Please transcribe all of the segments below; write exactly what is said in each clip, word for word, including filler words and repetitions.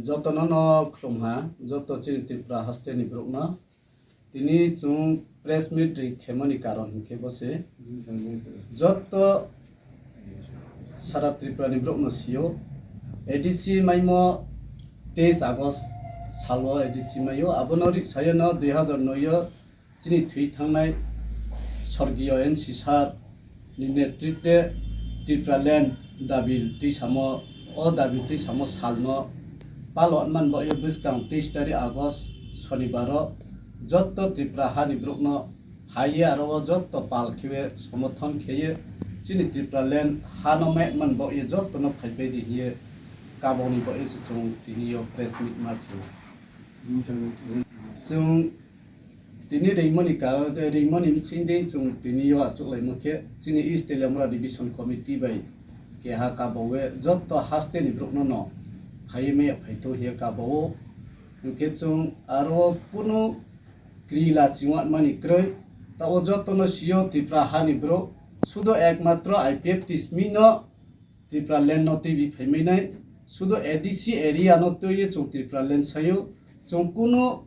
Jotono no khulumha, joto chini Tripura haste ni borok no. Tini chwng press meet ri khemani karon hinkhe bo se. Joto sara Tripura ni borok no sio. A D C maimo teis August salo A D C maio. Abono ri sayo no dui hazar noi o chini thwi thangnai Sorgiyo N C Sir ni netritwe Tipraland dabil twi samo, o dabil twi samo salno palo man bo e bwskang teis tarik August Sonibaro jotto Tripura hani borokno phaiye aro o jotto pal khiwe somothon kheye chini Tipraland hano me man bo e jottono phaipai di hiye kaboni bo e se chwng tini yo press meet ma khiyo. Chwng tini ringmani karon, ringmani bisingtwi chwng tini yo achuk laima khe chini East Teliamura Division Committee bai keha kabawe jotto haste ni borokno no phaiwi maya phaitho hiya kabao. Hinkhe chwng aro kunu kri la chingwatmani kwrwi. Ta o jotto no sio Tripura hani borok sudo ekmatro I P F T simi no Tripura land no twibi phaimainai, sudo A D C area no twiwi chwng Tripura land sayo, chwng kunu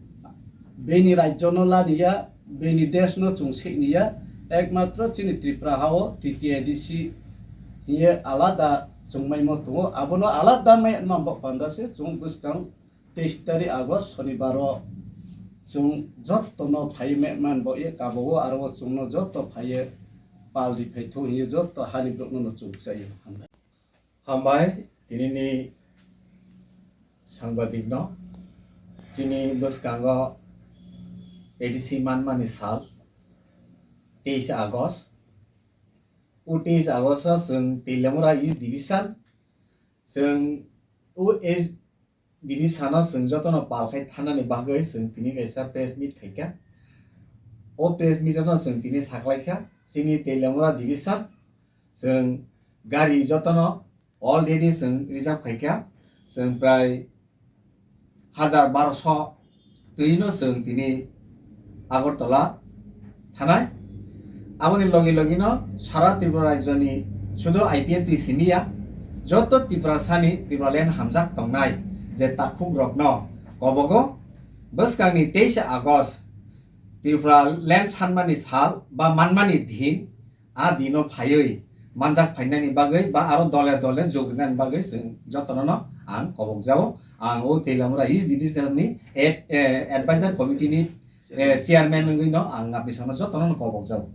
bini rajyo no laniya, bini desh no chwng seniya, ekmatro chini Tripura hao T T A D C hiye alada chwng maimo tongo, abono alada mai mambok panda se chwng bwskang teis tarik August Sonibaro chwng jotto no phaiwi me man bo ye kabao aro chwng no jotto phaiye pal ri phaitho hiye jotto hani borok no no chwng chaiyo. Hambai. Hambai, tinini sangbadik no. Chini bwskango A D C manmani sal, teis August. O teis August o chwng Teliamura East Division, chwng o East Division o chwng jotono pal khai thanani bagwi chwng tini kaisa press meet khaikha. O press meet o no chwng tini saklaikha, chini Teliamura Division chwng gari jotono already chwng reserve khaikha, chwng prai hajar baroso twino chwng tini Agartala thanai. Aboni logi logino sara Tripura rajyoni sudo I P F T simiya, joto Tiprasani Tipraland hamjak tongnai je takhuk rokno kobogo bwskangni teis August Tripura land sanmani sal ba manmani din, a dino phaiwi manjak phainani bagwi ba aro dole dole jogrinani bagwi chwng jotono no ang kobok jao. Ang o Teliamura East Division ni ad-, eh, advisor committee ni, eh, chairman wngwi no ang apni sano jotono no kobok jao.